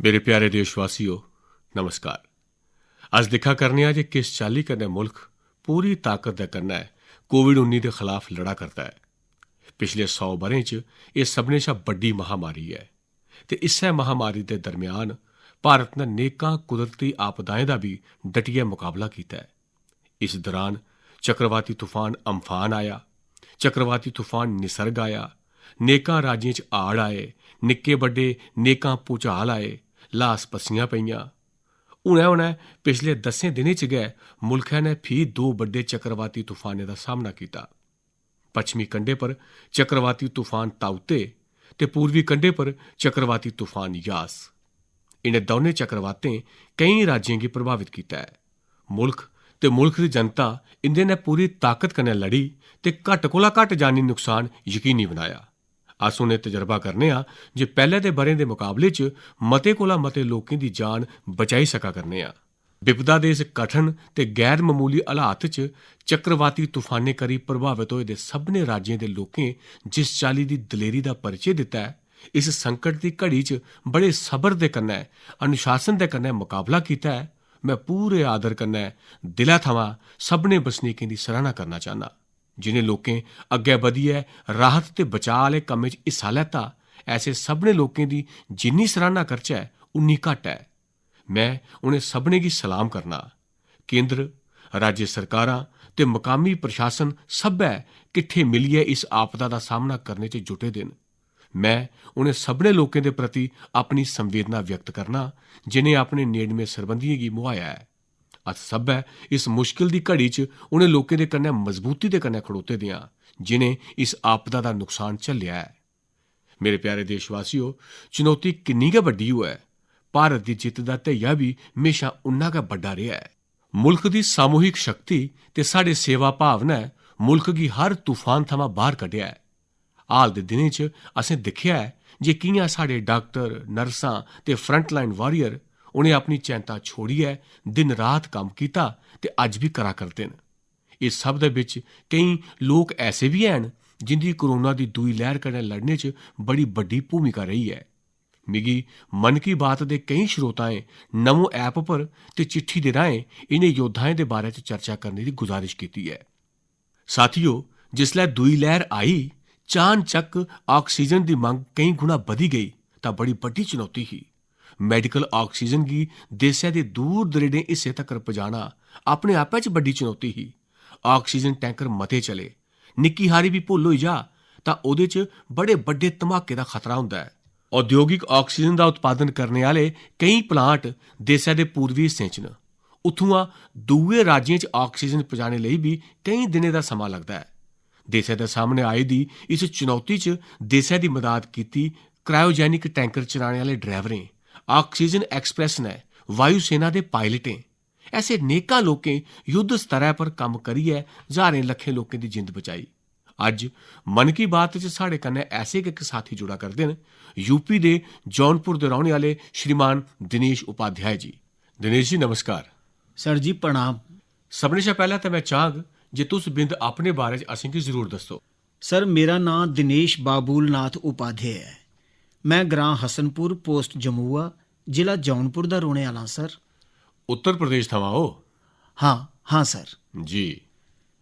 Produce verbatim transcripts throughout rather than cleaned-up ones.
मेरे प्यारे देशवासियो, नमस्कार। अस दिक्खा करने आं जे किस चाल्ली कन्नै मुल्ख पूरी ताकत दे कन्नै कोविड उन्नी दे खलाफ लड़ा करदा ऐ। पिछले सौ ब'रें च एह् सभनें शा बड्डी महामारी ऐ ते इस्सै महामारी दे दरम्यान भारत ने नेकां कुदरती आपदाएं दा बी डटियै मकाबला कीता ऐ। इस दरान चक्रवाती तूफान अम्फान आया, चक्रवाती तूफान निसर्ग आया, नेकां राज्यें च हाड़ आए, निक्के बड्डे नेकां भूचाल आए, ल्हास पस्सियां पेइयां। हुनै-हुनै पिछले दस्सें दिनें च गै मुल्खै ने फ्ही दो बड्डे चक्रवाती तूफानें दा सामना कीता। पच्छमी कंढे पर चक्रवाती तूफान ताऊते ते पूर्वी कंढे पर चक्रवाती तूफान यास। इ'नें दौनें चक्रवातें केईं राज्यें गी प्रभावत कीता ऐ। मुल्ख ते मुल्ख दी जनता इं'दे नै पूरी ताकत कन्नै लड़ी ते घट्ट कोला घट्ट जानी नुकसान यकीनी बनाया। अस हुन एह् तजरबा करने आं जे पैह्ले दे ब'रें दे मकाबले च मते कोला मते लोकें दी जान बचाई सका करने आं। विपदा दे इस कठन ते गैर ममूली हालात च चक्रवाती तूफानें करी प्रभावत होए दे सभनें राज्यें दे लोकें जिस चाल्ली दी दलेरी दा परिचे दित्ता ऐ, इस संकट दी घड़ी च बड़े सबर दे कन्नै, अनुशासन दे कन्नै मकाबला कीता ऐ, में पूरे आदर कन्नै दिलै थमां सभनें बसनीकें दी सराहना करना चाह्न्नां, जिनें लोकें अग्गै बधियै राहत ते बचाऽ आह्ले कम्में च हिस्सा लैता। ऐसे सभनें लोकें दी जिन्नी सराहना करचै, उन्नी घट्ट ऐ। में उ'नें सभनें गी सलाम करना। केंद्र, राज्य सरकारां ते मकामी प्रशासन सब्भै किट्ठे मिलियै इस आपदा दा सामना करने च जुटे दे न। में उ'नें सभनें लोकें दे प्रति अपनी संवेदना व्यक्त करना, जिनें अपने नेड़में सरबंधियें गी मुहाया ऐ। अस सब्भै इस मुश्किल दी घड़ी च उ'नें लोकें दे कन्नै मजबूती दे कन्नै खड़ोते दे आं, जिनें इस आपदा दा नुकसान झल्लेआ ऐ। मेरे प्यारे देशवासियो, चुनौती किन्नी गै बड्डी होऐ, भारत दी जित्त दा धैया बी म्हेशां उन्ना गै बड्डा रेहा ऐ। मुल्ख दी सामूहिक शक्ति ते साढ़े सेवा भाव ने मुल्ख गी हर तूफान थमां बाहर कड्ढेआ ऐ। हाल दे दिनें च असें दिक्खेआ ऐ जे कि'यां साढ़े डाक्टर, नर्सां ते फ्रंटलाइन वारियर उ'नें अपनी चैंता छोड़ियै दिन-रात कम्म कीता ते अज्ज बी करा करदे न। इस सब दे बिच केईं लोक ऐसे बी हैन जिंदी कोरोना दी दूई लैह्र कन्नै लड़ने च बड़ी बड्डी भूमिका रेही ऐ। मिगी मन की बात दे केईं श्रोताएं नमो ऐप पर ते चिट्ठी दे राहें इ'नें योद्धाएं दे बारे च चर्चा करने दी गुजारिश कीती ऐ। साथियो, जिसलै दूई लैह्र आई, चानचक्क आक्सीजन दी मंग केईं गुणा बधी गेई, तां बड़ी बड्डी चुनौती ही। मैडिकल आक्सीजन गी देसै दे दूर-दरेडे हिस्से तगर पजाना अपने आपै च बड्डी चुनौती ही। आक्सीजन टैंकर मते चले, निक्की हारी बी भुल्ल होई जा, तां ओह्दे च बड़े बड्डे धमाके दा खतरा होंदा ऐ। औद्योगिक आक्सीजन दा उत्पादन करने आह्ले केईं प्लांट देसै दे पूर्वी हिस्सें च न। उत्थुआं दूए राज्यें च आक्सीजन पजाने लेई बी केईं दिनें दा समां लगदा ऐ। देसै दे सामने आई दी इस चुनौती च देसै दी मदाद कीती क्रायोजेनिक टैंकर चलाने आह्ले ड्राइवरें, आक्सीजन एक्सप्रेस नै वायुसेना दे पायलटें, ऐसे नेकां लोकें युद्ध स्तरै पर कम्म करियै ज्हारें लक्खें लोकें दी जिंद बचाई। अज्ज मन की बात च साढ़े कन्नै ऐसे गै इक साथी जुड़ा करदे न, यूपी दे जौनपुर दे रौह्ने आह्ले श्रीमान दिनेश उपाध्याय जी। दिनेश जी, नमस्कार। सर जी, प्रणाम। सभनें शा पैह्लें ते में चाह्ङ जे तुस बिंद अपने बारे च असेंगी जरूर दस्सो। सर, मेरा नांऽ दिनेश बाबूल नाथ उपाध्याय ऐ। में ग्रांऽ हसनपुर, पोस्ट जम्मूआ, जिला जौनपुर दा रौह्ने आह्ला आं, सर। उत्तर प्रदेश थमां ओ? हां, हां, सर। जी।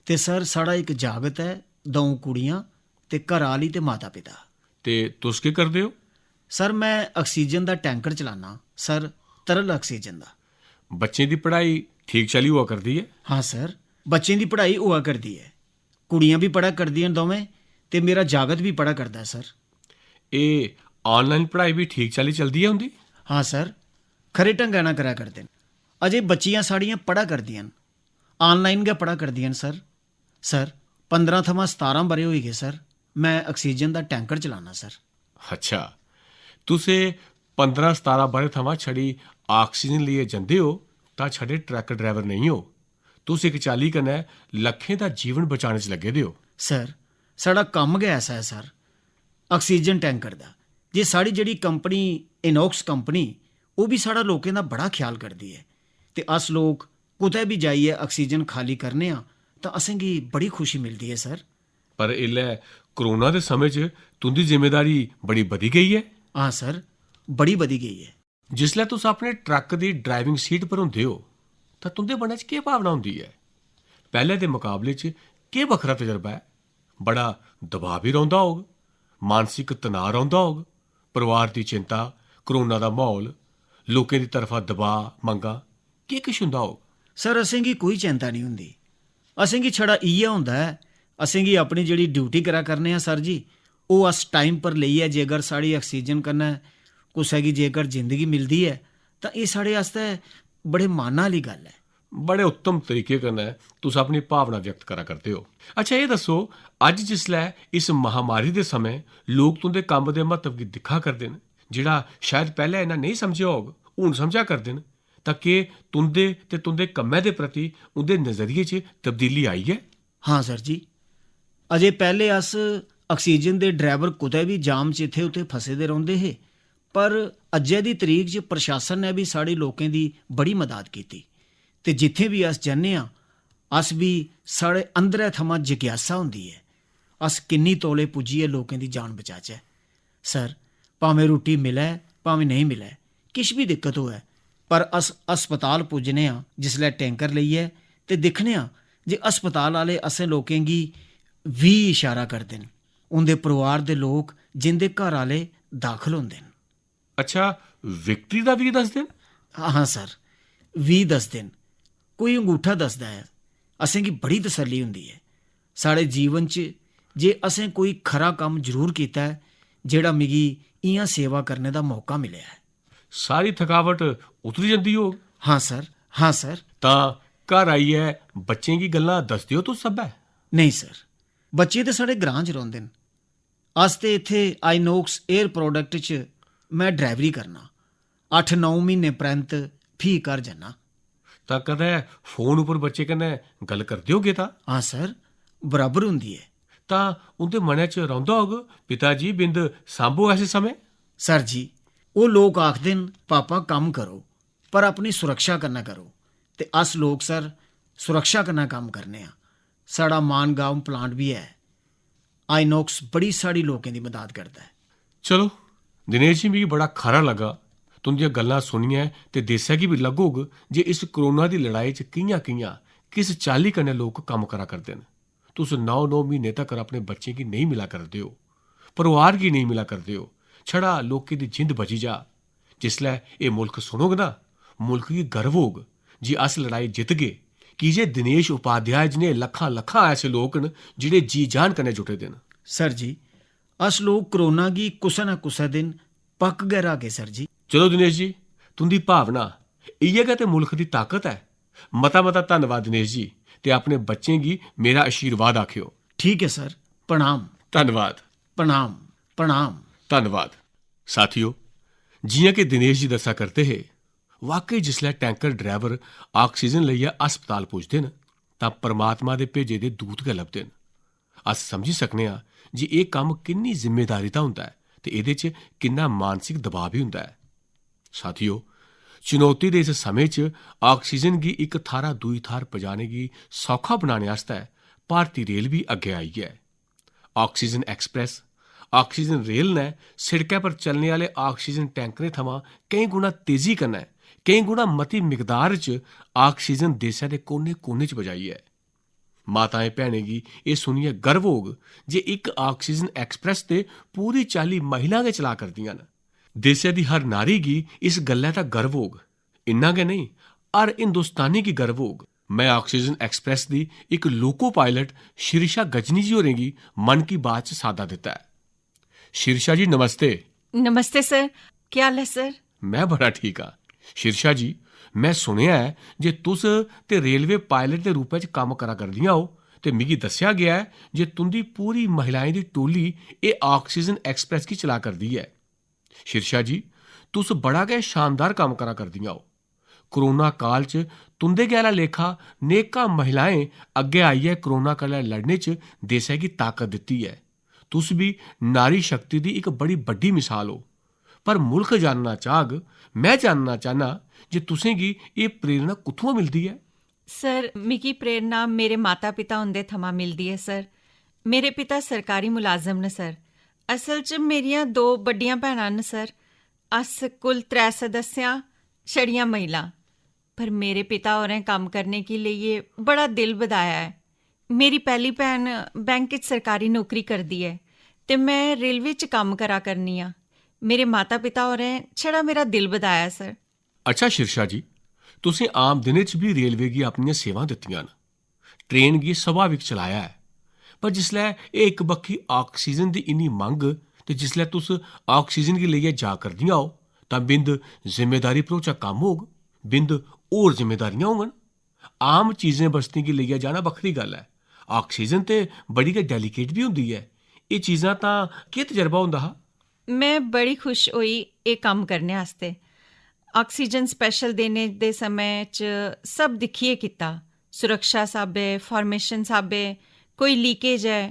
ते सर, साढ़ा इक जागत ऐ, द'ऊं कुड़ियां ते घरा आह्ली ते माता-पिता। ते तुस केह् करदे ओ? सर, में आक्सीजन दा टैंकर चलान्ना, सर, तरल आक्सीजन दा। बच्चें दी पढ़ाई ठीक चाल्ली होआ करदी ऐ? हां, सर, बच्चें दी पढ़ाई होआ करदी ऐ। कुड़ियां बी पढ़ा करदियां न दौवें, ते मेरा जागत बी पढ़ा करदा ऐ, सर। एह् online पढ़ाई बी ठीक चाल्ली चलदी ऐ उं'दी? हां, सर, खरे ढंगै नै करै करदे न। अजें बच्चियां साढ़ियां पढ़ा करदियां न, online गै पढ़ा करदियां न, सर। सर, पंदरां थमां सतारां ब'रे होई गे, सर, में आक्सीजन दा टैंकर चलान्ना, सर। अच्छा, तुस एह् पंदरां सतारां ब'रे थमां छड़ी आक्सीजन लेइयै जंदे ओ, तां छड़े ट्रक ड्राइवर नेईं ओ। तुस इक चाल्ली कन्नै लक्खें दा जीवन बचाने च लग्गे दे ओ। सर, साढ़ा कम्म गै ऐसा ऐ, सर, आक्सीजन टैंकर दा। जे साढ़ी जेह्ड़ी कंपनी, इनॉक्स कंपनी, ओह् बी साढ़ा लोकें दा बड़ा ख्याल करदी ऐ। ते अस लोक कुतै बी जाइयै आक्सीजन खाल्ली करने आं, तां असेंगी बड़ी खुशी मिलदी ऐ, सर। पर इसलै कोरोना दे समें च तुं'दी जिम्मेदारी बड़ी बधी गेई ऐ। हां, सर, बड़ी बधी गेई ऐ। जिसलै तुस अपने ट्रक दी ड्राइविंग सीट पर होंदे ओ, तां तुं'दे मनै च केह् भावना होंदी ऐ? पैह्ले दे मकाबले च केह् बक्खरा तजर्बा ऐ? बड़ा दबाऽ बी रौंह्दा होग, मानसिक तनाऽ रौंह्दा होग, परोआर दी चिंता, कोरोना दा म्हौल, लोकें दी तरफा दबाऽ, मंगां, केह् किश होंदा होग? सर, असेंगी कोई चिंता निं होंदी। असेंगी छड़ा इ'यै होंदा ऐ, असेंगी अपनी जेह्ड़ी ड्यूटी करा करने आं सर जी, ओह् अस टाइम पर लेइयै, जेकर साढ़ी आक्सीजन कन्नै कुसै गी जेकर जिंदगी मिलदी ऐ, तां एह् साढ़े आस्तै बड़े माना आह्ली गल्ल ऐ। बड़े उत्तम तरीके कन्नै तुस अपनी भावना व्यक्त करा करदे ओ। अच्छा, एह् दस्सो, अज्ज जिसलै इस महामारी दे समें लोक तुं'दे कम्म दे म्हत्तव गी दिक्खा करदे न, जेह्ड़ा शायद पैह्लें इन्ना नेईं समझेआ होग, हून समझा करदे न, तां केह् तुं'दे ते तुं'दे कम्मै दे प्रति उं'दे नजरिये च तब्दीली आई ऐ? हां सर जी, अजें पैह्ले अस आक्सीजन दे ड्राइवर कुतै बी जाम च इत्थै उत्थै फसे दे रौंह्दे हे, पर अज्जै दी तरीक च प्रशासन ने बी साढ़े लोकें दी बड़ी मदद कीती ते जित्थै बी अस जन्ने आं, अस बी, साढ़े अंदरै थमां जिज्ञासा होंदी ऐ, अस किन्नी तौले पुज्जियै लोकें दी जान बचाचै। सर, भामें रुट्टी मिलै, भामें नेईं मिलै, किश बी दिक्कत होऐ, पर अस अस्पताल पुज्जने आं जिसलै टैंकर लेइयै, ते दिक्खने आं जे अस्पताल आह्ले असें लोकें गी वी इशारा करदे न, उं'दे परोआर दे लोक जिं'दे घर आह्ले दाखल होंदे न। अच्छा, विक्टरी दा वी दसदे न? हां सर, वी दसदे न। कोई अंगूठा दसदा ऐ। असेंगी बड़ी तसल्ली होंदी ऐ साढ़े जीवन च जे असें कोई खरा कम्म जरूर कीता ऐ, जेह्ड़ा मिगी इ'यां सेवा करने दा मौका मिलेआ ऐ। सारी थकावट उतरी जंदी होग? हां सर, हां सर। तां घर आइयै बच्चें गी गल्लां दसदे ओ तुस सब्भै? नेईं सर, बच्चे ते साढ़े ग्रां च रौंह्दे न। अस ते इत्थै आइनोक्स एयर प्रोडक्ट च में ड्राइवरी करना। अट्ठ नौ म्हीने परैंत फ्ही घर जन्ना। तां कदें फोन उप्पर बच्चे कन्नै गल्ल करदे होगे तां? हां सर, बराबर होंदी ऐ। तां उं'दे मनै च रौंह्दा होग, "पिता जी, बिंद सांभो ऐसे समें"? सर जी, ओह् लोक आखदे न, "पापा, कम्म करो, पर अपनी सुरक्षा कन्नै करो।" ते अस लोक, सर, सुरक्षा कन्नै कम्म करने आं। साढ़ा मानगांव प्लांट बी ऐ। आइनोक्स बड़ी सारी लोकें दी मदद करदा ऐ। चलो दिनेश जी, मिगी बड़ा खरा लग्गा। तुं'दियां गल्लां सुनियै ते देसै गी बी लग्गग जे इस कोरोना दी लड़ाई च कि'यां-कि'यां, किस चाल्ली कन्नै लोक कम्म करा करदे न। तुस नौ-नौ म्हीने तगर अपने बच्चें गी नेईं मिला करदे ओ, परोआर गी नेईं मिला करदे ओ, छड़ा लोकें दी जिंद बची जा। जिसलै एह् मुल्ख सुनोग ना, मुल्ख गी गर्व होग जे अस लड़ाई जितगे, की जे दिनेश उपाध्याय जनेह् लक्खां-लक्खां ऐसे लोक न जेह्ड़े जी जान कन्नै जुटे दे न। सर जी, अस लोक कोरोना गी कुसै ना कुसै दिन पक्क गै र्हागे सर जी। चलो दिनेश जी, तुं'दी भावना इ'यै गै ते मुल्ख दी ताकत ऐ। मता-मता धन्नवाद दिनेश जी, ते अपने बच्चें गी मेरा आशीर्वाद आखेओ। ठीक ऐ सर, प्रणाम। धन्नवाद। प्रणाम, प्रणाम। धन्नवाद। साथियो, जि'यां के दिनेश जी दस्सा करदे हे, वाकई जिसलै टैंकर ड्राइवर आक्सीजन लेइयै अस्पताल पुजदे न, तां परमात्मा दे भेजे दे दूत गै लभदे न। अस समझी सकने आं जे एह् कम्म किन्नी जिम्मेदारी दा होंदा ऐ ते एह्दे च किन्ना मानसिक दबाऽ बी होंदा ऐ। साथियो, चुनौती दे इस समें च आक्सीजन गी इक थाह्रा दूई थाह्र पजाने गी सौखा बनाने आस्तै भारती रेल बी अग्गें आई ऐ। आक्सीजन एक्सप्रेस, आक्सीजन रेल ने सिड़कै पर चलने आह्ले आक्सीजन टैंकरें थमां केईं गुणा तेजी कन्नै, केईं गुणा मती मिकदार च आक्सीजन देसै दे कोने-कोने च पजाई ऐ। माताएं भैनें गी एह् सुनियै गर्व होग जे इक आक्सीजन एक्सप्रेस ते पूरी चाल्ली महिलां गै चला करदियां न। देसै दी हर नारी गी इस गल्लै दा गर्व होग। इन्ना गै नेईं, हर हिंदुस्तानी गी गर्व होग। में आक्सीजन एक्सप्रेस दी इक लोको पायलट शीर्षा गजनी जी होरें गी मन की बात च साद्दा दित्ता ऐ। शीर्षा जी, नमस्ते। नमस्ते सर, केह् हाल ऐ सर? में बड़ा ठीक आं। शीर्षा जी, में सुनेआ ऐ जे तुस ते रेलवे पायलट दे रूपै च कम्म करा करदियां ओ ते मिगी दस्सेआ गेआ ऐ जे तुं'दी पूरी महिलाएं दी टोली एह् आक्सीजन एक्सप्रेस गी चला करदी ऐ। शीर्षा जी, तुस बड़ा गै शानदार कम्म करा करदियां ओ। कोरोना काल च तुं'दे गै आह्ला लेखा नेकां महिलाएं अग्गै आइयै कोरोना कन्नै लड़ने च देसै गी ताकत दित्ती ऐ। तुस बी नारी शक्ति दी इक बड़ी बड्डी मिसाल ओ। पर मुल्ख जानना चाह्ग, में जानना चाह्न्नां जे तुसें गी एह् प्रेरणा कुत्थुआं मिलदी ऐ? सर, मिगी प्रेरणा मेरे माता-पिता हुंदे थमां मिलदी ऐ, सर। मेरे पिता सरकारी मुलाजम न, सर। असल च मेरियां दो बड्डियां भैनां न, सर। अस कुल त्रै सदस्य आं, छड़ियां महिलां। पर मेरे पिता होरें कम्म करने गी लेइयै बड़ा दिल बधाया ऐ। मेरी पैह्ली भैन बैंक च सरकारी नौकरी करदी ऐ ते में रेलवे च कम्म करा करनी आं। मेरे माता-पिता होरें छड़ा मेरा दिल बधाया, सर। अच्छा शीर्षा जी, तुसें आम दिनें च बी रेलवे गी अपनियां सेवां दित्तियां न, ट्रेन गी स्वाभाविक चलाया ऐ, पर जिसलै एह् इक बक्खी आक्सीजन दी इन्नी मंग ते जिसलै तुस आक्सीजन गी लेइयै जा करदियां ओ, तां बिंद जिम्मेदारी भरोचा कम्म होग, बिंद होर जिम्मेदारियां होङन। आम चीजें बस्तें गी लेइयै जाना बक्खरी गल्ल ऐ। आक्सीजन ते बड़ी गै डेलीकेट बी होंदी ऐ। एह् चीजां तां केह् तजर्बा होंदा हा? में बड़ी खुश होई एह् कम्म करने आस्तै। आक्सीजन स्पेशल देने दे समें च सब दिक्खियै कीता, सुरक्षा स्हाबै, फार्मेशन स्हाबै, कोई लीकेज ऐ।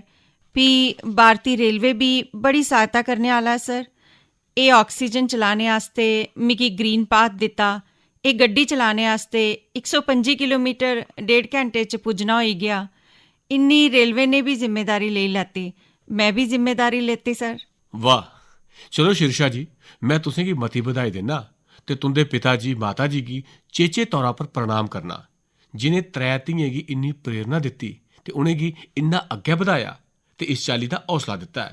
फ्ही भारती रेलवे बी बड़ी सहायता करने आह्ला ऐ, सर। एह् आक्सीजन चलाने आस्तै मिगी ग्रीन पाथ दित्ता। एह् गड्डी चलाने आस्तै इक सौ पंजी किलोमीटर डेढ़ घैंटे च पुज्जना होई गेआ। इन्नी रेलवे ने बी जिम्मेदारी लेई लैती। में बी जिम्मेदारी लेती, सर। वाह, चलो शीर्षा जी, में तुसें गी मती बधाई दिन्ना ते तुं'दे पिता जी, माता जी गी चेचे तौरा पर प्रणाम करना, जिनें त्रै धियें गी इन्नी प्रेरणा दित्ती ते उ'नेंगी इन्ना अग्गै बधाया ते इस चाल्ली दा हौसला दित्ता ऐ।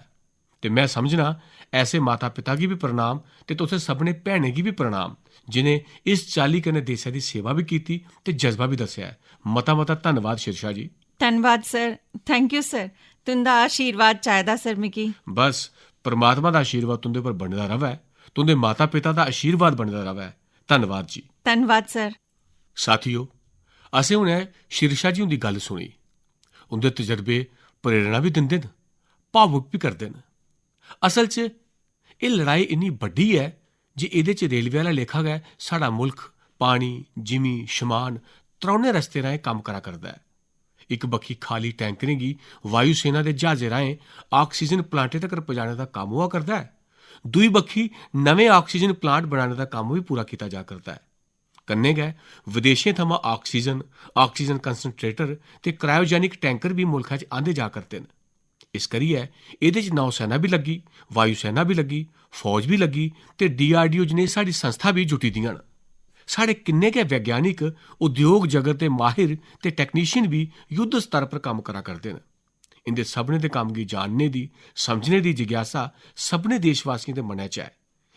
ते में समझना, ऐसे माता-पिता गी बी प्रणाम ते तुसें सभनें भैनें गी बी प्रणाम, जिनें इस चाल्ली कन्नै देसै दी सेवा बी कीती ते जज्बा बी दस्सेआ ऐ। मता-मता धन्नवाद शीर्षा जी। धन्नवाद सर, thank you सर। तुं'दा आशीर्वाद चाहिदा सर मिगी। बस, परमात्मा दा आशीर्वाद तुं'दे पर बने दा र'वै, तुं'दे माता-पिता दा आशीर्वाद बने दा र'वै। धन्नवाद जी। धन्नवाद सर। साथियो, असें हुनै शीर्षा जी हुंदी गल्ल सुनी। उं'दे तजर्बे प्रेरणा बी दिंदे न, भावुक बी करदे न। असल च एह् लड़ाई इन्नी बड्डी ऐ जे एह्दे च रेलवे आह्ला लेखा गै साढ़ा मुल्ख पानी, जिमीं, शमान त्रौनें रस्तें राहें कम्म करा करदा ऐ। इक बक्खी खाली टैंकरें गी वायुसेना दे ज्हाजें राहें आक्सीजन प्लांटें तगर पजाने दा कम्म होआ करदा ऐ, दूई बक्खी नमें आक्सीजन प्लांट बनाने दा कम्म बी पूरा कीता जा करदा ऐ। कन्नै गै विदेशें थमां आक्सीजन, आक्सीजन कंसंट्रेटर ते क्रायोजेनिक टैंकर बी मुल्खै च आंदे जा करदे न। इस करियै एह्दे च नौसेना बी लग्गी, वायुसेना बी लग्गी, फौज बी लग्गी ते डीआरडीओ जनेही साढ़ी संस्था बी जुटी दियां न। साढ़े किन्ने गै वैज्ञानिक, उद्योग जगत दे माहिर ते टैक्नीशियन बी युद्ध स्तर पर कम्म करा करदे न। इं'दे सभनें दे कम्म गी जानने दी, समझने दी जिज्ञासा सभनें देशवासियें दे मनै च ऐ।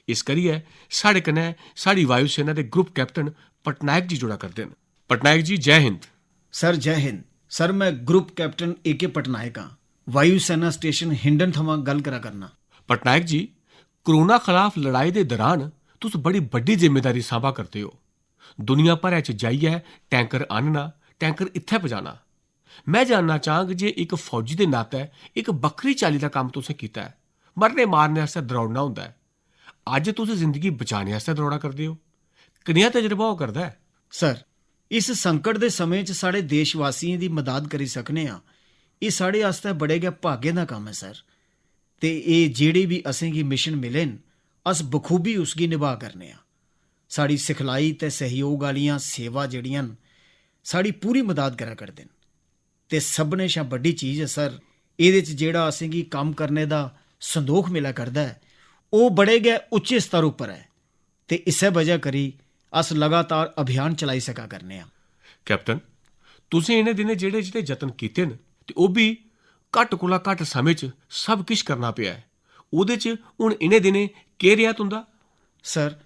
इस करियै साढ़े कन्नै साढ़ी वायुसेना दे ग्रुप कैप्टन पटनायक जी जुड़ा करदे न। पटनायक जी, जय हिंद। सर, जय हिंद। सर, में ग्रुप कैप्टन ए के पटनायक आं। वायुसेना स्टेशन हिंडन थमां गल्ल करा करना। पटनायक जी, कोरोना खलाफ लड़ाई दे दरान तुस बड़ी बड्डी जिम्मेदारी सांभा करदे ओ। दुनिया भरै च जाइयै टैंकर आह्नना, टैंकर इत्थै पजाना। में जानना चाह्ङ जे इक फौजी दे नातै इक बक्खरी चाल्ली दा कम्म तुसें कीता ऐ। मरने मारने आस्तै दरौड़ना होंदा ऐ। अज्ज तुस जिंदगी बचाने आस्तै दरौड़ा करदे ओ। कनेहा तजरबा होआ करदा ऐ? सर, इस संकट दे समें च साढ़े देशवासियें दी मदाद करी सकने आं, एह् साढ़े आस्तै बड़े गै भागें दा कम्म ऐ, सर। ते एह् जेह्ड़े बी असेंगी मिशन मिले न, अस बखूबी उसगी निभाऽ करने आं। साढ़ी सिखलाई ते सैह्योग आह्लियां सेवा जेह्ड़ियां न, साढ़ी पूरी मदाद करा करदे न। ते सभनें शा बड्डी चीज ऐ, सर, एह्दे च जेह्ड़ा असेंगी कम्म करने दा संदोख मिला करदा ऐ, ओह् बड़े गै उच्चे स्तर उप्पर ऐ। ते इस्सै बजह करी अस लगातार अभियान चलाई सका करने आं। कैप्टन, तुसें इ'नें दिनें जेह्ड़े-जेह्ड़े जतन कीते न, ते ओह् बी घट्ट कोला घट्ट समें च सब किश करना पेआ ऐ, ओह्दे च हून इ'नें दिनें केह् रेहा तुं'दा? सर,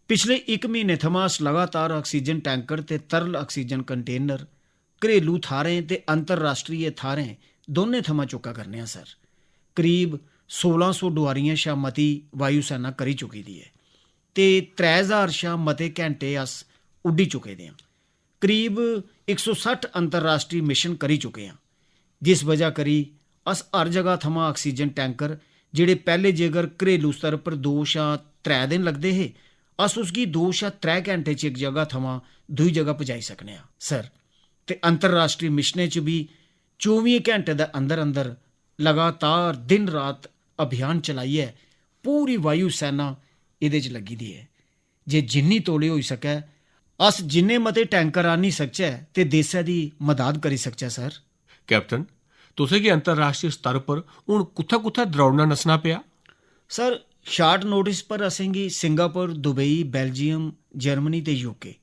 पिछले इक म्हीने थमां अस लगातार आक्सीजन टैंकर ते तरल आक्सीजन कंटेनर घरेलू थाह्रें ते अंतर्राश्ट्रीय थाह्रें दौनें थमां चुक्का करने आं, सर। करीब सोलां सौ डुआरियें शा मती वायुसेना करी चुकी दी ऐ ते त्रै ज्हार शा मते घैंटे अस उड्डी चुके दे आं। करीब इक सौ सट्ठ अंतर्राश्ट्री मिशन करी चुके आं, जिस बजह करी अस हर जगह थमां आक्सीजन टैंकर, जेह्ड़े पैह्ले जेकर घरेलू स्तर पर दो शा त्रै दिन लगदे हे, अस उसगी दो शा त्रै घैंटे च इक जगह थमां दूई जगह पजाई सकने आं, सर। ते अंतर्राश्ट्री मिशनें च बी चौबियें घैंटे दे अंदर-अंदर लगातार दिन-रात अभियान चलाइयै पूरी वायु सैना एह्दे च लग्गी दी ऐ। जे जिन्नी तौले होई सकै, अस जिन्ने मते टैंकर आह्नी सकचै ते देसै दी मदाद करी सकचै, सर। कैप्टन, तुसें गी अंतर्राश्ट्री स्तर पर हून कुत्थै-कुत्थै द्रौड़ना नस्सना पेआ? सर, शार्ट नोटिस पर असेंगी सिंगापुर, दुबई, बेल्जियम, जर्मनी ते यूके,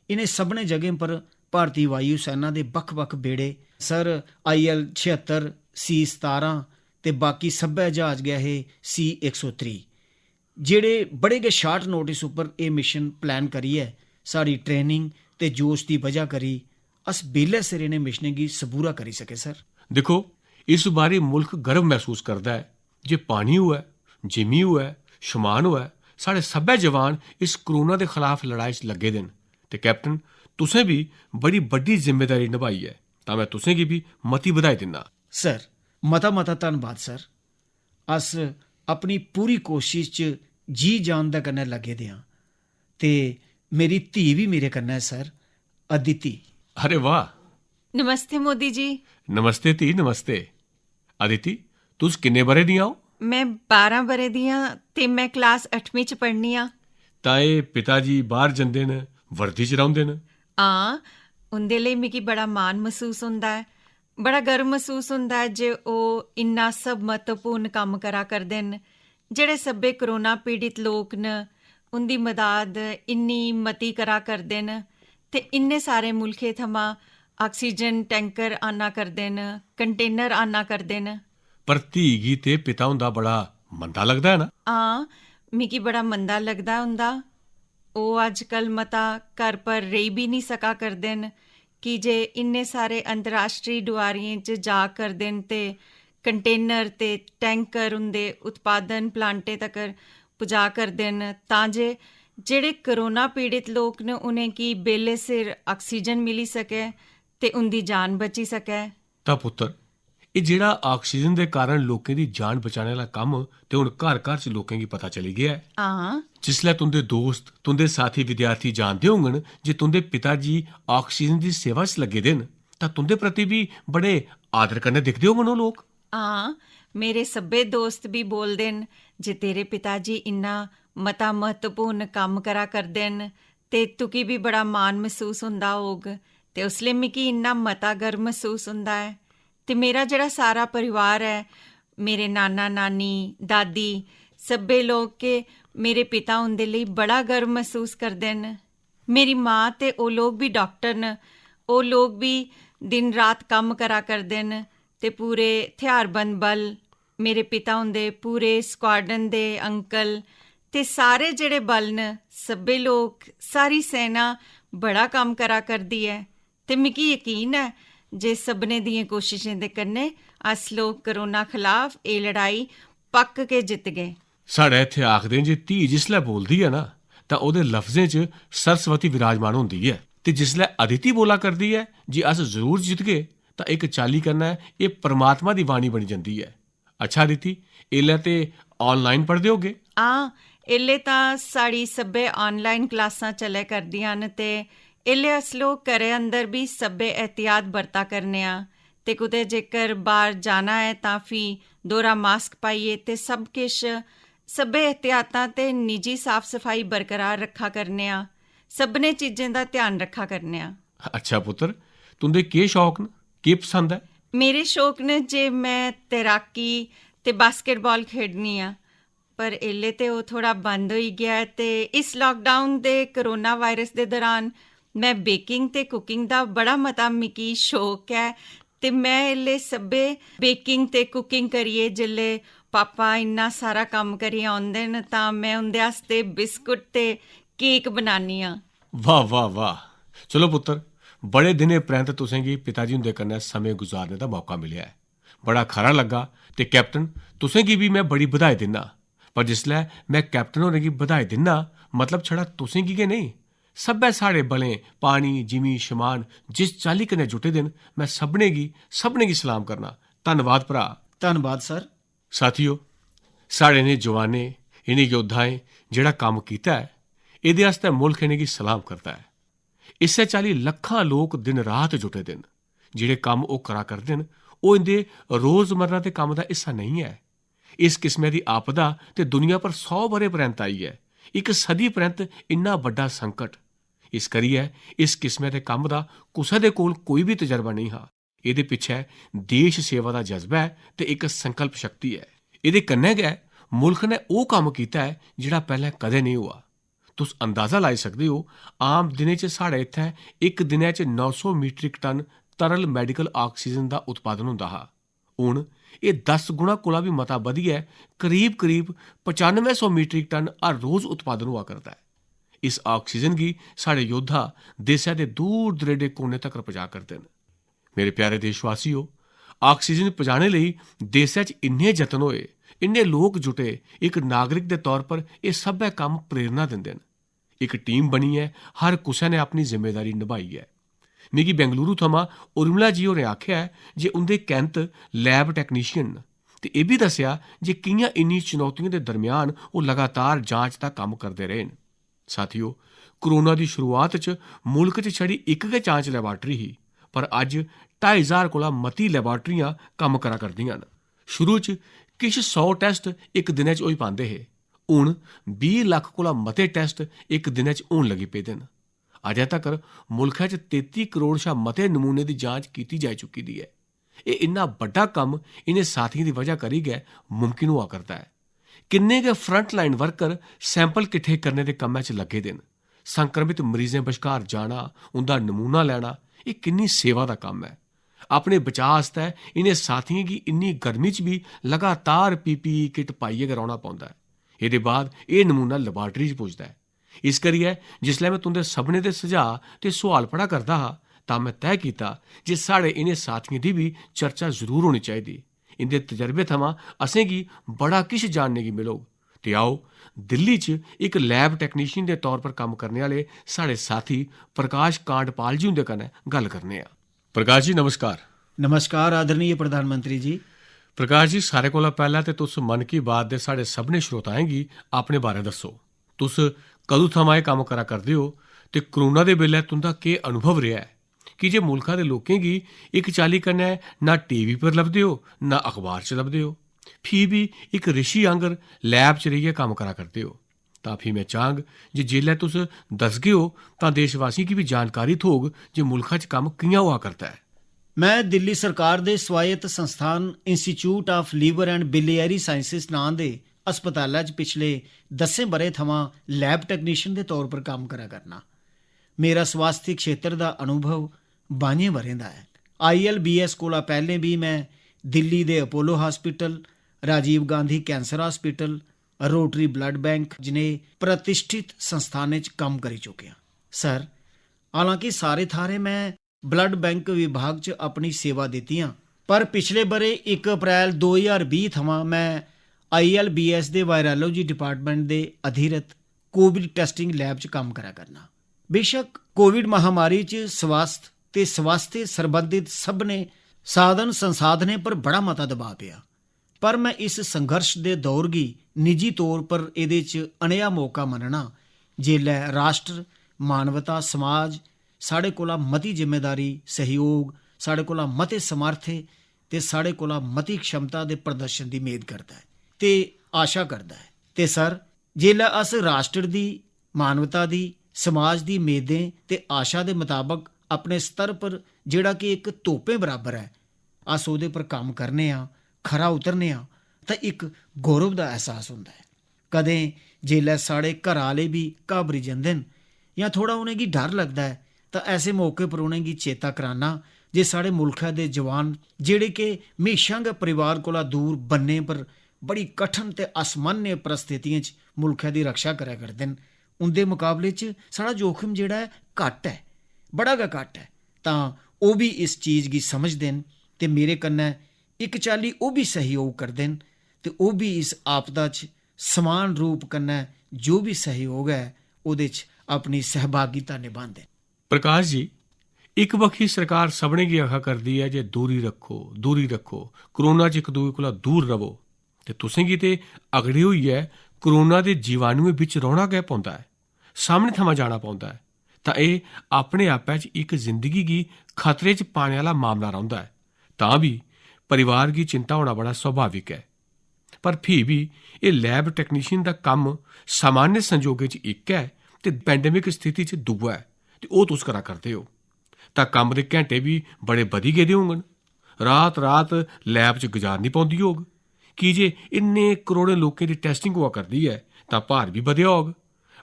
इ'नें सभनें जगहें पर भारती वायु सेना दे बक्ख-बक्ख बेड़े, सर, आई एल छिहत्तर, सी सतारां ते बाकी सब्भै ज्हाज गै हे सी इक सौ त्रीह्, जेह्ड़े बड़े गै शार्ट नोटिस उप्पर एह् मिशन प्लान करियै साढ़ी ट्रेनिंग ते जोश दी बजह करी अस बेल्लै सिर इ'नें मिशनें गी सबूरा करी सके, सर। दिक्खो, इस बारी मुल्ख गर्व मसूस करदा ऐ जे पानी होऐ, जिमी होऐ, शमान होऐ, साढ़े सब्भै जवान इस कोरोना दे खलाफ लड़ाई च लग्गे दे न। ते कैप्टन, तुसें बी बड़ी बड्डी जिम्मेदारी नभाई ऐ, तां में तुसें गी बी मती बधाई दिन्ना। सर, मता-मता धन्नबाद, सर। अस अपनी पूरी कोशश च जी-जान दे कन्नै लग्गे दे आं ते मेरी धी बी मेरे कन्नै ऐ, सर, अदिति। अरे वाह! नमस्ते, मोदी जी। नमस्ते, धी, नमस्ते। अदिति, तुस किन्ने ब'रे दियां ओ? में बारां ब'रे दी आं ते में क्लास अठमीं च पढ़नी आं। तां एह् पिता जी बाह्र जंदे न, वर्दी च रौंह्दे न? हां, उं'दे लेई मिगी बड़ा मान मसूस होंदा ऐ। बड़ा गर्व मसूस होंदा ऐ जे ओह् इन्ना सब म्हत्तवपूर्ण कम्म करा करदे न। जेह्ड़े सब्भै कोरोना पीड़ित लोक न, उं'दी मदाद इन्नी मती करा करदे न ते इन्ने सारे मुल्खें थमां आक्सीजन टैंकर आना करदे न, कंटेनर आना करदे न। पर धी गी ते पिता हुंदा बड़ा मंदा लगदा ऐ ना? हां, मिगी बड़ा मंदा लगदा ऐ उं'दा। ओह् अज्जकल मता घर पर रेही बी निं सका करदे न, की जे इन्ने सारे अंतर्राश्ट्री डुआरियें च जा करदे न ते कंटेनर ते टैंकर उं'दे उत्पादन प्लांटें तगर पुजा करदे न, तां जे जेह्ड़े कोरोना पीड़ित लोक न, उ'नेंगी बेल्ले सिर आक्सीजन मिली सकै ते उं'दी जान बची सकै। तां पुत्तर, एह् जेह्ड़ा आक्सीजन दे कारण लोकें दी जान बचाने आह्ला कम्म ते हुन घर-घर च लोकें गी पता चली गेआ ऐ। हां। जिसलै तुं'दे दोस्त, तुं'दे साथी विद्यार्थी जानदे होङन जे तुं'दे पिता जी आक्सीजन दी सेवा च लग्गे दे न, तां तुं'दे प्रति बी बड़े आदर कन्नै दिखदे होङन ओह् लोक। हां, मेरे सब्भै दोस्त बी बोलदे न जे तेरे पिता जी इन्ना मता म्हत्तवपूर्ण कम्म करा करदे न ते तुगी बी बड़ा मान मसूस होंदा होग ते उसलै मिगी इन्ना मता गर्व मसूस होंदा ऐ। ते मेरा जेह्ड़ा सारा परिवार ऐ, मेरे नाना-नानी, दादी, सब्भै लोक के मेरे पिता हुंदे लेई बड़ा गर्व मसूस करदे न। मेरी मां ते ओह् लोक बी डाक्टर न, ओह् लोक बी दिन-रात कम्म करा करदे न ते पूरे थेहारबंद बल, मेरे पिता हुंदे पूरे स्क्वाड्रन दे अंकल ते सारे जेह्ड़े बल न, सब्भै लोक, सारी सेना बड़ा कम्म करा करदी ऐ ते मिगी यकीन ऐ जे सभनें दियें कोशशें दे कन्नै अस लोक कोरोना खलाफ एह् लड़ाई पक्क गै जितगे। साढ़े इत्थै आखदे न जे धी जिसलै बोलदी ऐ ना, तां ओह्दे लफ्जें च सरस्वती विराजमान होंदी ऐ। ते जिसलै अदिति बोला करदी ऐ जे अस जरूर जितगे, तां इक चाल्ली कन्नै एह् परमात्मा दी वाणी बनी जंदी ऐ। अच्छा अदिति, एल्लै ते आनलाइन पढ़दे होगे? हां, एल्लै तां साढ़ी सब्भै आनलाइन क्लासां चलै करदियां न ते एल्लै अस लोक घरै अंदर बी सब्भै एहतियात बरता करने आं ते कुतै जेकर बाह्र जाना ऐ तां फ्ही दोहरा मास्क पाइयै ते सब किश, सब्भै एहतियातां ते निजी साफ-सफाई बरकरार रक्खा करने आं। सभनें चीजें दा ध्यान रक्खा करने आं। अच्छा पुत्तर, तुं'दे केह् शौक न? केह् पसंद ऐ? मेरे शौक न जे में तैराकी ते बास्केटबाल खेढनी आं, पर एल्लै ते ओह् थोह्ड़ा बंद होई गेआ ऐ ते इस लाकडाउन दे कोरोना वायरस दे दौरान में बेकिंग ते कुकिंग दा बड़ा मता मिगी शौक ऐ ते में एल्लै सब्भै बेकिंग ते कुकिंग करियै जेल्लै पापा इन्ना सारा कम्म करियै औंदे न तां में उं'दे आस्तै बिस्कुट ते केक बनानी आं। वाह, वाह, वाह। चलो पुत्तर, बड़े दिनें परैंत तुसें गी पिता जी हुंदे कन्नै समें गुजारने दा मौका मिलेआ ऐ। बड़ा खरा लग्गा ते कैप्टन, तुसें गी बी में बड़ी बधाई दिन्ना। पर जिसलै में कैप्टन होरें गी बधाई दिन्ना, मतलब छड़ा तुसें गी गै नेईं, सब्भै साढ़े बलें, पानी, जिमीं, शमान जिस चाल्ली कन्नै जुटे दे न, में सभनें गी, सभनें गी सलाम करना। धन्नवाद भ्रा। धन्नवाद सर। साथियो, साढ़े इ'नें जवानें, इ'नें योद्धाएं जेह्ड़ा कम्म कीता ऐ, एह्दे आस्तै मुल्ख इ'नेंगी सलाम करदा ऐ। इस्सै चाल्ली लक्खां लोक दिन-रात जुटे दे न। जेह्ड़े कम्म ओह् करा करदे न, ओह् इं'दे रोजमर्रा दे कम्म दा हिस्सा नेईं ऐ। इस किस्मै दी आपदा ते दुनिया पर सौ ब'रे परैंत आई ऐ। इक सदी परैंत इन्ना बड्डा संकट। इस करियै इस किस्मै दे कम्म दा कुसै दे कोल कोई बी तजरबा नेईं हा। एह्दे पिच्छै देश सेवा दा जज्बा ऐ ते इक संकल्प शक्ति ऐ। एह्दे कन्नै गै मुल्ख ने ओह् कम्म कीता ऐ जेह्ड़ा पैह्लें कदें नेईं होआ। तुस अंदाजा लाई सकदे ओ, आम दिनें च साढ़े इत्थै इक दिनै च नौ सौ मीट्रिक टन तरल मैडिकल ऑक्सीजन दा उत्पादन होंदा हा। हून एह् दस गुणा कोला बी मता बधियै करीब-करीब पचानुए सौ मीट्रिक टन हर रोज उत्पादन होआ करदा ऐ। इस ऑक्सीजन गी साढ़े योद्धा देसै दे दूर-दरेडे कोने तगर पजा करदे न। मेरे प्यारे देशवासियो, ऑक्सीजन पजाने लेई देसै च इन्ने जतन होए, इन्ने लोक जुटे, इक नागरिक दे तौर पर एह् सब्भै कम्म प्रेरणा दिंदे न। इक टीम बनियै हर कुसै ने अपनी जिम्मेदारी नभाई ऐ। मिगी बेंगलुरु थमां उर्मिला जी होरें आखेआ ऐ जे उं'दे कैंत लैब टैक्नीशियन न ते एह् बी दस्सेआ जे कि'यां इन्नी चुनौतियें दे दरम्यान ओह् लगातार जांच दा कम्म करदे रेह् न। साथियो, कोरोना दी शुरुआत च मुल्क च छड़ी इक गै जांच लैबार्टरी ही, पर अज्ज ढाई ज्हार कोला मती लैबार्टरियां कम्म करा करदियां न। शुरू च किश सौ टैस्ट इक दिनै च होई पांदे हे, हून बीह् लक्ख कोला मते टैस्ट इक दिनै च होन लगी पेदे न। अजें तगर मुल्खै च तेती करोड़ शा मते नमूने दी जांच कीती जाई चुकी दी ऐ। एह् इन्ना बड्डा कम्म इ'नें साथियें दी वजह करी गै मुमकिन होआ करदा ऐ। किन्ने गै फ्रंटलाइन वर्कर सैंपल किट्ठे करने दे कम्मै च लग्गे दे न। संक्रमित मरीजें बश्कार जाना, उं'दा नमूना लैना, एह् किन्नी सेवा दा कम्म ऐ। अपने बचाऽ आस्तै इ'नें साथियें गी इन्नी गर्मी च बी लगातार पीपीई किट पाइयै गै रौह्ना पौंदा ऐ। एह्दे बाद एह् नमूना लैबार्टरी च पुजदा ऐ। इस करियै जिसलै में तुं'दे सभनें दे सुझाऽ ते सुआल पढ़ा करदा हा, तां में तैऽ कीता जे साढ़े इ'नें साथियें दी बी चर्चा जरूर होनी चाहिदी। इं'दे तजर्बे थमां असेंगी बड़ा किश जानने गी मिलग। ते आओ, दिल्ली च इक लैब टैक्नीशियन दे तौर पर कम्म करने आह्ले साढ़े साथी प्रकाश कांडपाल जी हुंदे कन्नै गल्ल करने आं। प्रकाश जी, नमस्कार। नमस्कार, आदरणीय प्रधानमंत्री जी। प्रकाश जी, सारें कोला पैह्लें ते तुस मन की बात दे साढ़े सभनें श्रोताएं गी अपने बारै दस्सो। तुस कदूं थमां एह् कम्म करा करदे ओ ते कोरोना दे बेल्लै तुं'दा केह् अनुभव रेहा ऐ? की जे मुल्खा दे लोकें गी इक चाल्ली कन्नै ना टीवी पर लभदे ओ, ना अखबार च लभदे ओ, फ्ही बी इक रिशी आंगर लैब च रेहियै कम्म करा करदे ओ। तां फ्ही में चाह्ङ जे जेल्लै तुस दसगे ओ, तां देशवासियें गी बी जानकारी थ्होग जे मुल्खा च कम्म कि'यां होआ करदा ऐ। में दिल्ली सरकार दे स्वायत्त संस्थान Institute of Liver and Biliary Sciences नांऽ दे अस्पतालै च पिछले दस्सें ब'रें थमां लैब टैक्नीशियन दे तौर पर कम्म करा करना। मेरा स्वास्थ्य क्षेत्र दा अनुभव बाइयें ब'रें दा ऐ। आईएलबीएस कोला पैह्लें बी में दिल्ली दे Apollo hospital, Rajiv Gandhi cancer hospital, rotary blood bank जनेह् प्रतिष्ठित संस्थानें च कम्म करी चुकेआं। सर, हालांकि सारे थाह्रें में ब्लड बैंक विभाग च अपनी सेवा दित्तियां, पर पिछले ब'रे इक अप्रैल दो ज्हार बीह् थमां में आईएलबीएस दे वायरोलॉजी डिपार्टमेंट दे अधीरत कोविड टेस्टिंग लैब च कम्म करा करना। बेशक कोविड महामारी च स्वास्थ ते स्वास्थ्य सरबंधत सभनें साधन संसाधनें पर बड़ा मता दबाऽ पेआ, पर में इस संघर्ष दे दौर गी निजी तौर पर एह्दे च अनेहा मौका मन्नना, जेल्लै राष्ट्र, मानवता, समाज साढ़े कोला मती जिम्मेदारी, सैह्योग, साढ़े कोला मते समर्थ ते साढ़े कोला मती क्षमता दे प्रदर्शन दी मेद करदा ऐ ते आशा करदा ऐ। ते सर, जेल्लै अस राष्ट्र दी, मानवता दी, समाज दी मेदें ते आशा दे मताबक अपने स्तर पर, जेह्ड़ा कि इक तोपें बराबर ऐ, अस ओह्दे पर कम्म करने आं, खरा उतरने आं, तां इक गौरव दा एहसास होंदा ऐ। कदें जेल्लै साढ़े घरा आह्ले बी घाबरी जंदे न जां थोह्ड़ा उ'नेंगी डर लगदा ऐ, तां ऐसे मौके पर उ'नेंगी चेता कराना जे साढ़े मुल्खै दे जवान, जेह्ड़े कि म्हेशां गै परिवार कोला दूर बन्ने पर बड़ी कठन ते असामान्य परिस्थितियें च मुल्खै दी रक्षा करै करदे न, उं'दे मकाबले च साढ़ा जोखम जेह्ड़ा ऐ, घट्ट ऐ, बड़ा गै घट्ट ऐ। तां ओह् बी इस चीज गी समझदे न ते मेरे कन्नै इक चाल्ली ओह् बी सैह्योग करदे न ते ओह् बी इस आपदा च समान रूप कन्नै जो बी सैह्योग ऐ, ओह्दे च अपनी सैह्भागिता नभांदे न। प्रकाश जी, इक बक्खी सरकार सभनें गी आखा करदी ऐ जे दूरी रक्खो, दूरी रक्खो, कोरोना च इक दूए कोला दूर र'वो। ते तुसें गी ते अगड़े होइयै कोरोना दे जीवाणुएं बिच रौह्ना गै पौंदा ऐ, सामने थमां जाना पौंदा ऐ, तां एह् अपने आपै च इक जिंदगी गी खतरे च पाने आह्ला मामला रौंह्दा ऐ। तां बी परिवार गी चिंता होना बड़ा स्वाभाविक ऐ। पर फ्ही बी एह् लैब टैक्नीशियन दा कम्म सामान्य संजोगें च इक ऐ ते पैंडेमिक स्थिति च दूआ ऐ, ते ओह् तुस करा करदे ओ। तां कम्म दे घैंटे बी बड़े बधी गेदे होङन। रात-रात लैब च गजारनी पौंदी होग। की जे इन्ने करोड़ें लोकें दी टैस्टिंग होआ करदी ऐ, तां भार बी बधेआ होग।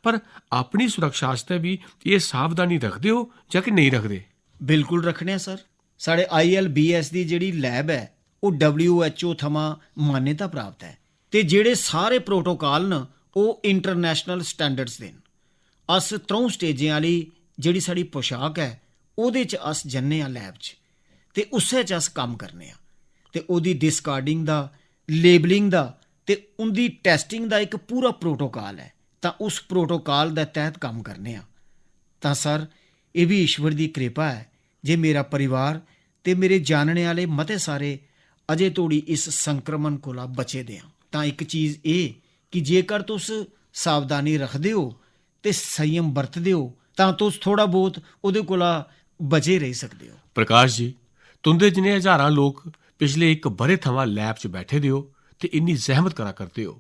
पर अपनी सुरक्षा आस्तै बी एह् सावधानी रखदे ओ जां कि नेईं रखदे? बिल्कुल रक्खने आं सर। साढ़े आईएलबीएस दी जेह्ड़ी लैब ऐ, ओह् डब्ल्यूएचओ थमां मान्यता प्राप्त ऐ ते जेह्ड़े सारे प्रोटोकाल न, ओह् इंटरनेशनल स्टैंडर्ड्स दे न। अस त्र'ऊं स्टेजें आह्ली जेह्ड़ी साढ़ी पोशाक ऐ, ओह्दे च अस जन्ने आं लैब च ते उस्सै च अस कम्म करने आं। ते ओह्दी डिस्कार्डिंग दा, लेबलिंग दा ते उं'दी टैस्टिंग दा इक पूरा प्रोटोकाल ऐ। तां उस प्रोटोकाल दे तैह्त कम्म करने आं। तां सर, एह् बी ईश्वर दी किरपा ऐ जे मेरा परिवार ते मेरे जानने आह्ले मते सारे अजें धोड़ी इस संक्रमण कोला बचे दे आं। तां इक चीज एह् कि जेकर तुस सावधानी रखदे ओ ते संयम बरतदे ओ, तां तुस थोड़ा बहुत ओह्दे कोला बचे रेही सकदे ओ। प्रकाश जी, तुं'दे जनेह् हजारां लोक पिछले इक ब'रे थमां लैब च बैठे दे ओ ते इन्नी जैह्मत करा करदे ओ,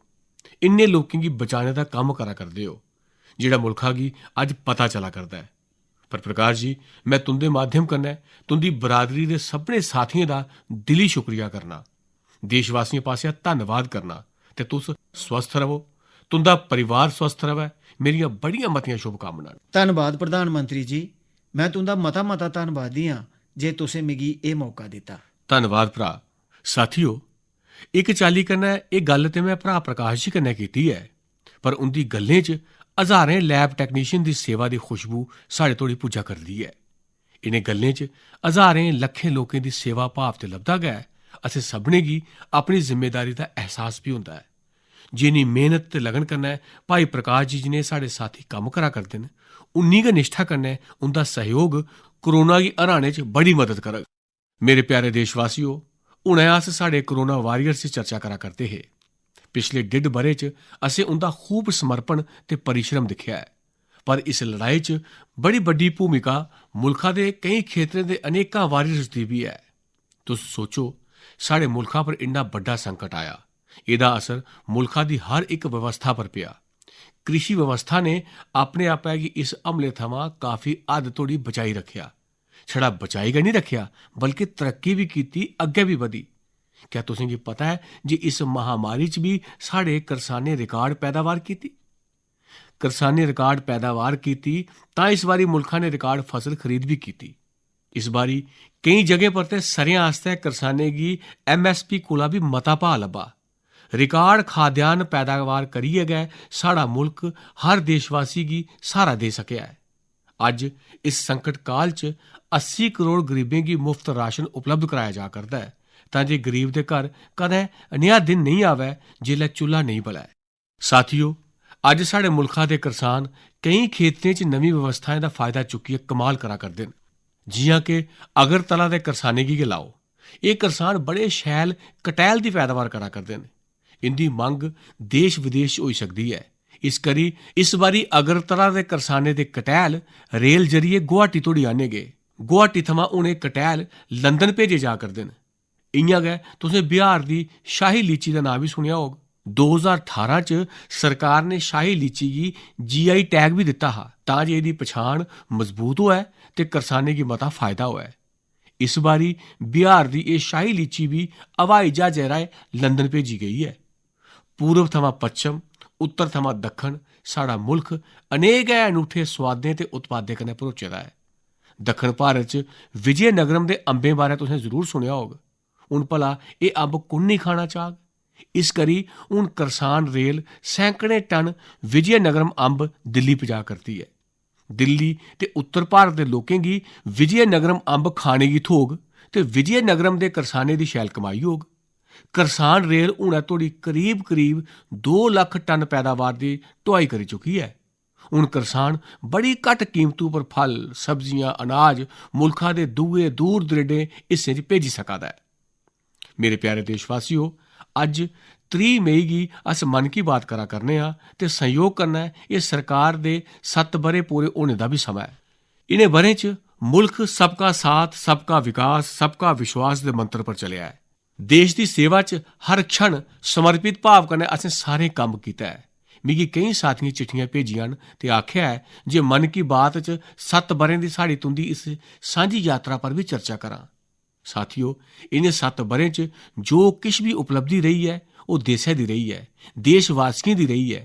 इन्ने लोकें गी बचाने दा कम्म करा करदे ओ, जेह्ड़ा मुल्खा गी अज्ज पता चला करदा ऐ। पर प्रकाश जी, में तुं'दे माध्यम कन्नै तुं'दी बरादरी दे सभनें साथियें दा दिली शुक्रिया करना, देशवासियें पासेआ धन्नवाद करना। ते तुस स्वस्थ रवो, तुं'दा परिवार स्वस्थ रवै, मेरियां बड़ियां मतियां शुभकामनां न। धन्नवाद प्रधानमंत्री जी, में तुं'दा मता-मता धन्नवादी आं जे तुसें मिगी एह् मौका दित्ता। धन्नवाद भ्रा। साथियो, इक चाल्ली कन्नै एह् गल्ल ते में भ्रा प्रकाश जी कन्नै कीती ऐ, पर उं'दी गल्लें च हजारें लैब टैक्नीशियन दी सेवा दी खुशबू साढ़े धोड़ी पुज्जा करदी ऐ। इ'नें गल्लें च हजारें लक्खें लोकें दी सेवा भाव ते लभदा गै ऐ, असें सभनें गी अपनी जिम्मेदारी दा एहसास बी होंदा ऐ। जिन्नी मेहनत ते लगन कन्नै भाई प्रकाश जी जनेह् साढ़े साथी कम्म करा करदे न, उन्नी गै निश्ठा कन्नै उं'दा सैह्योग कोरोना गी हराने च बड़ी मदद करग। मेरे प्यारे देशवासियो, हुनै अस साढ़े कोरोना वारियर्स दी चर्चा करा करदे हे। पिछले डिड्ढ ब'रे च असें उं'दा खूब समर्पण ते परिश्रम दिक्खेआ ऐ, पर इस लड़ाई च बड़ी बड्डी भूमिका मुल्खा दे केई खेतरें दे अनेकां वारियर्स दी बी ऐ। तुस सोचो, साढ़े मुल्खा पर इन्ना बड्डा संकट आया, एह्दा असर मुल्खा दी हर इक व्यवस्था पर पेआ। कृषि व्यवस्था ने अपने आपै गी इस हमले थमां काफी हद धोड़ी बचाई रक्खेआ। छड़ा बचाई गै निं रक्खेआ, बल्के तरक्की बी कीती, अग्गें बी बधी। क्या तुसें गी पता ऐ जे इस महामारी च बी साढ़े करसानें रिकार्ड पैदावार कीती? करसानें रिकार्ड पैदावार कीती, तां इस बारी मुल्खा ने रिकार्ड फसल खरीद बी कीती। इस बारी केईं जगहें पर ते सरेआं आस्तै करसानें गी एमएसपी कोला बी मता भाऽ लब्भा। रिकार्ड खाद्यान्न पैदावार करियै गै साढ़ा मुल्क हर देशवासी गी स्हारा देई सकेआ ऐ। अज्ज इस संकट काल च अस्सी करोड़ गरीबें गी मुफ्त राशन उपलब्ध कराया जा करदा ऐ, तां जे गरीब दे घर कदें नेहा दिन नेईं आवै जेल्लै चुल्हा नेईं बलै। साथियो, अज्ज साढ़े मुल्खा दे करसान केईं खेतरें च नमीं व्यवस्थाएं दा फायदा चुक्कियै कमाल करा करदे न। जि'यां के अगरतला दे करसानें गी गै लाओ, एह् करसान बड़े शैल कटैल दी पैदावार करा करदे न। इं'दी मंग देश विदेश च होई सकदी ऐ। इस करी इस बारी अगरतला दे करसानें दे कटैल रेल जरिए गुवाहाटी धोड़ी आह्ने गे। गुवाहाटी थमां हून एह् कटैल लंदन भेजे जा करदे न। इ'यां गै तुसें बिहार दी शाही लीची दा नांऽ बी सुनेआ होग। दो ज्हार ठारां च सरकार ने शाही लीची गी जीआई टैग बी दित्ता हा, तां जे एह्दी पछाण मजबूत होऐ ते करसानें गी मता फायदा होऐ। इस बारी बिहार दी एह् शाही लीची बी हवाई ज्हाजै राहें लंदन भेजी गेई ऐ। पूरब थमां पच्छम, उत्तर थमां दक्खन, साढ़ा मुल्ख अनेक गै अनूठे सोआदें ते उत्पादें कन्नै भरोचे दा ऐ। दक्खन भारत च विजयनगरम दे अंबें बारै तुसें जरूर सुनेआ होग। हून भला एह् अंब कु'न नेईं खाना चाह्ग? इस करी हून करसान रेल सैकड़ें टन विजयनगरम अंब दिल्ली पजा करदी ऐ। दिल्ली ते उत्तर भारत दे लोकें गी विजयनगरम अंब खाने गी थ्होग ते विजयनगरम दे करसानें दी शैल कमाई होग। करसान रेल हुनै धोड़ी करीब-करीब दो लक्ख टन पैदावार दी ढुआई करी चुकी ऐ। हून करसान बड़ी घट्ट कीमतू पर फल, सब्जियां, अनाज मुल्खा दे दूए दूर-दरेडे हिस्सें च भेजी सका दा ऐ। मेरे प्यारे देशवासियो, अज्ज त्रीह् मई गी अस मन की बात करा करने आं ते संयोग कन्नै एह् सरकार दे सत्त ब'रे पूरे होने दा बी समां ऐ। इ'नें ब'रें च मुल्ख सबका साथ, सबका विकास, सबका विश्वास दे मंत्र पर चलेआ ऐ। देश दी सेवा च हर क्षण समर्पित भाव कन्नै असें सारें कम्म कीता ऐ। मिगी केईं साथियें चिट्ठियां भेजियां न ते आखेआ ऐ जे मन की बात च सत्त ब'रें दी साढ़ी तुं'दी इस सांझी यात्रा पर बी चर्चा करां। साथियो, इ'नें सत्त ब'रें च जो किश बी उपलब्धि रेही ऐ, ओह् देसै दी रेही ऐ, देशवासियें दी रेही ऐ।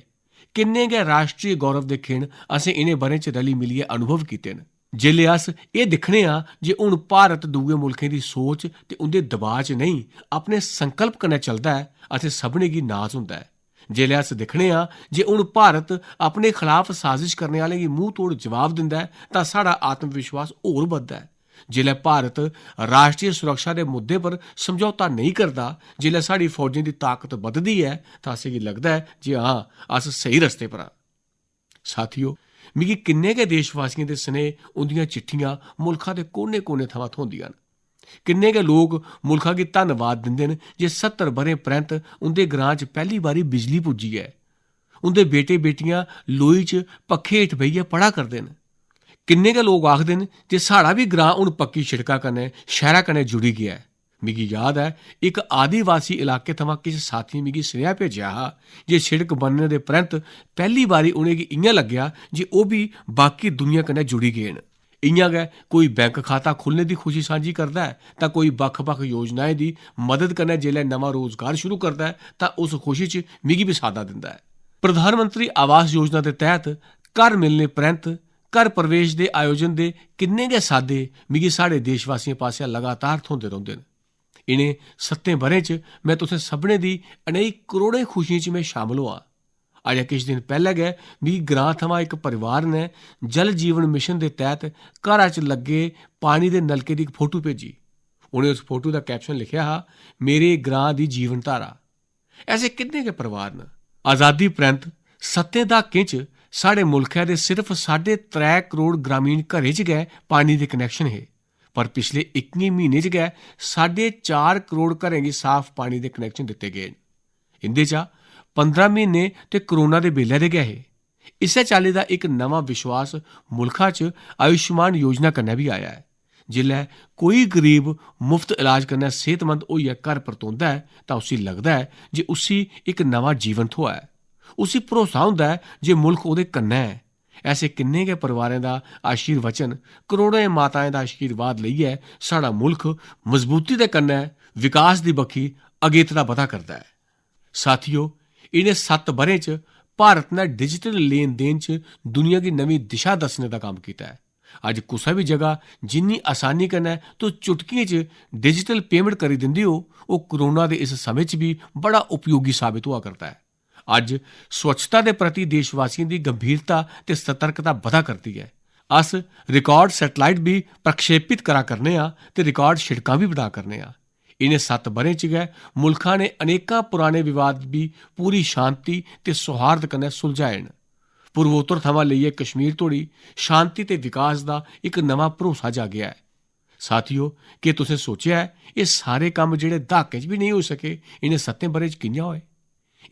किन्ने गै राश्ट्री गौरव दे खिन असें इ'नें ब'रें च रली मिलियै अनुभव कीते न। जेल्लै अस एह् दिक्खने आं जे हून भारत दूए मुल्खें दी सोच ते उं'दे दबाऽ च नेईं, अपने संकल्प कन्नै चलदा ऐ, असें सभनें गी नाज होंदा ऐ। जेल्लै अस दिक्खने आं जे हून भारत अपने खलाफ साजिश करने आह्लें गी मूंह तोड़ जवाब दिंदा ऐ, तां साढ़ा आत्मविश्वास होर बधदा ऐ। जेल्लै भारत राश्ट्री सुरक्षा दे मुद्दे पर समझौता नेईं करदा, जेल्लै साढ़ी फौजें दी ताकत बधदी ऐ, तां असेंगी लगदा ऐ जे हां, अस स्हेई रस्ते पर आं। साथियो, मिगी किन्ने गै देशवासियें दे सनेह, उं'दियां चिट्ठियां मुल्खा दे कोने-कोने थमां थ्होंदियां न। किन्ने गै लोक मुल्खा गी धन्नवाद दिंदे न जे सत्तर ब'रें परैंत उं'दे ग्रां च पैह्ली बारी बिजली पुज्जी ऐ। उं'दे बेटे-बेटियां लोई च पक्खे हेठ बेहियै पढ़ा करदे न। किन्ने गै लोक आखदे न जे साढ़ा बी ग्रां हून पक्की शिड़का कन्नै, शैह्रा कन्नै जुड़ी गेआ ऐ। मिगी याद ऐ, इक आदिवासी इलाके थमां किश साथियें मिगी सनेहा भेजेआ हा जे शिड़क बनने दे परैंत पैह्ली बारी उ'नेंगी इ'यां लग्गेआ जे ओह् बी बाकी दुनिया कन्नै जुड़ी गे न। इ'यां गै कोई बैंक खाता खु'ल्लने दी खुशी सांझी करदा ऐ, तां कोई बक्ख-बक्ख योजनाएं दी मदद कन्नै जेल्लै नमां रोजगार शुरू करदा ऐ, तां उस खुशी च मिगी बी साद्दा दिंदा ऐ। प्रधानमंत्री आवास योजना दे तैह्त घर मिलने परैंत घर प्रवेश दे आयोजन दे किन्ने गै साद्दे मिगी साढ़े देशवासियें पासेआ लगातार थ्होंदे रौंह्दे न। इ'नें सत्तें ब'रें च में तुसें सभनें दी अनेक करोड़ें खुशियें च में शामल होआ। अजें किश दिन पैह्लें गै मिगी ग्रां थमां इक परिवार ने जल जीवन मिशन दे तैह्त घरा च लग्गे पानी दे नलके दी इक फोटो भेजी। उ'नें उस फोटो दा कैप्शन लिखेआ हा, "मेरे ग्रां दी जीवन धारा।" ऐसे किन्ने गै परिवार न। आजादी परैंत सत्तें द्हाकें च साढ़े मुल्खै दे सिर्फ साढ़े त्रै करोड़ ग्रामीण घरें च गै पानी दे कनैक्शन हे, पर पिछले इक्कियें म्हीनें च गै साढ़े चार करोड़ घरें गी साफ पानी दे कनैक्शन दित्ते गे न। इं'दे चा पंदरां म्हीने ते कोरोना दे बेल्लै दे गै हे। इस्सै चाल्ली दा इक नमां विश्वास मुल्खा च आयुष्मान योजना कन्नै बी आया ऐ। जिसलै कोई गरीब मुफ्त इलाज कन्नै सेह्तमंद होइयै घर परतोंदा ऐ, तां उसी लगदा ऐ जे उसी इक नमां जीवन थ्होआ ऐ। उसी भरोसा होंदा ऐ जे मुल्ख ओह्दे कन्नै ऐ। ऐसे किन्ने गै परिवारें दा आशीर्वचन, करोड़ें माताएं दा आशीर्वाद लेइयै साढ़ा मुल्ख मजबूती दे कन्नै विकास दी बक्खी अगेतरा बधा करदा ऐ। साथियो, इ'नें सत्त ब'रें च भारत ने डिजिटल लेन-देन च दुनिया गी नमीं दिशा दस्सने दा कम्म कीता ऐ। अज्ज कुसै बी जगह जिन्नी आसानी कन्नै तुस चुटकियें च डिजिटल पेमेंट करी दिंदे ओ, ओह् कोरोना दे इस समें च बी बड़ा उपयोगी साबत होआ करदा ऐ। अज्ज स्वच्छता दे प्रति देशवासियें दी गंभीरता ते सतर्कता बधा करदी ऐ। अस रिकॉर्ड सैटेलाइट बी प्रक्षेपित करा करने आं ते रिकॉर्ड शिड़कां बी बना करने आं। इ'नें सत्त ब'रें च गै मुल्खा ने अनेकां पुराने विवाद बी पूरी शांति ते सौहार्द कन्नै सुलझाए न। पूर्वोत्तर थमां लेइयै कश्मीर तोड़ी शांति ते विकास दा इक नमां भरोसा जागेआ ऐ। साथियो, केह् तुसें सोचेआ ऐ, एह् सारे कम्म जेह्ड़े द्हाकें च बी नेईं होई सके, इ'नें सत्तें ब'रें च कि'यां होए?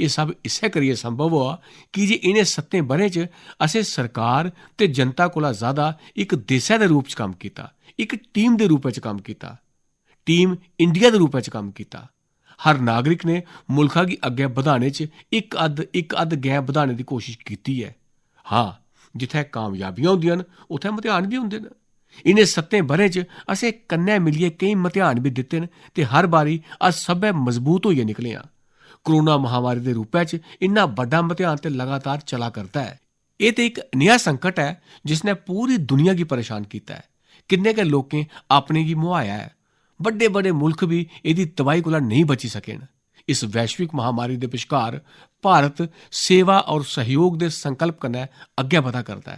एह् सब इस्सै करियै संभव होआ की जे इ'नें सत्तें ब'रें च असें सरकार ते जनता कोला ज्यादा इक देसै दे रूप च कम्म कीता, इक टीम दे रूपै च कम्म कीता, टीम इंडिया दे रूपै च कम्म कीता। हर नागरिक ने मुल्खा गी अग्गें बधाने च इक अद्ध, इक अद्ध गैं बधाने दी कोशश कीती ऐ। हां, जित्थै कामयाबियां होंदियां न, उत्थै मतेहान बी होंदे न। इ'नें सत्तें ब'रें च असें कन्नै मिलियै केईं मतेहान बी दित्ते न ते हर बारी अस सब्भै मजबूत होइयै निकले आं। कोरोना महामारी दे रूपै च इन्ना बड्डा मतेहान ते लगातार चला करदा ऐ। एह् ते इक नेहा संकट ऐ जिसने पूरी दुनिया गी परेशान कीता ऐ। किन्ने गै लोकें अपने गी मुहाया ऐ। बड्डे-बड्डे मुल्ख बी एह्दी तबाही कोला नेईं बची सके न। इस वैश्विक महामारी दे बश्कार भारत सेवा और सहयोग दे संकल्प कन्नै अग्गै बधा करदा ऐ।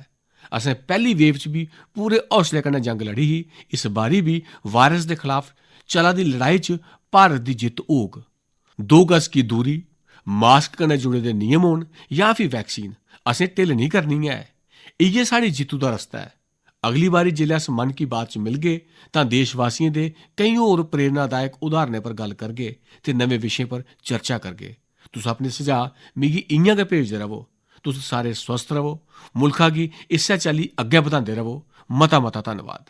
असें पैह्ली वेव च बी पूरे हौसले कन्नै जंग लड़ी ही। इस बारी बी वायरस दे खलाफ चला दी लड़ाई च भारत दी जित्त होग। दो गज की दूरी, मास्क कन्नै जुड़े दे नियम होन जां फ्ही वैक्सीन, असें ढिल्ल नेईं करनी ऐ। इ'यै साढ़ी जित्तू दा रस्ता ऐ। अगली बारी जिसलै अस मन की बात च मिलगे, तां देशवासियें दे केईं होर प्रेरणादायक उदाहरणें पर गल्ल करगे ते नमें विशें पर चर्चा करगे। तुस अपने सुझाऽ मिगी इ'यां गै भेजदे र'वो। तुस सारे स्वस्थ र'वो, मुल्खा गी इस्सै चाल्ली अग्गै बधांदे र'वो। मता-मता धन्नवाद।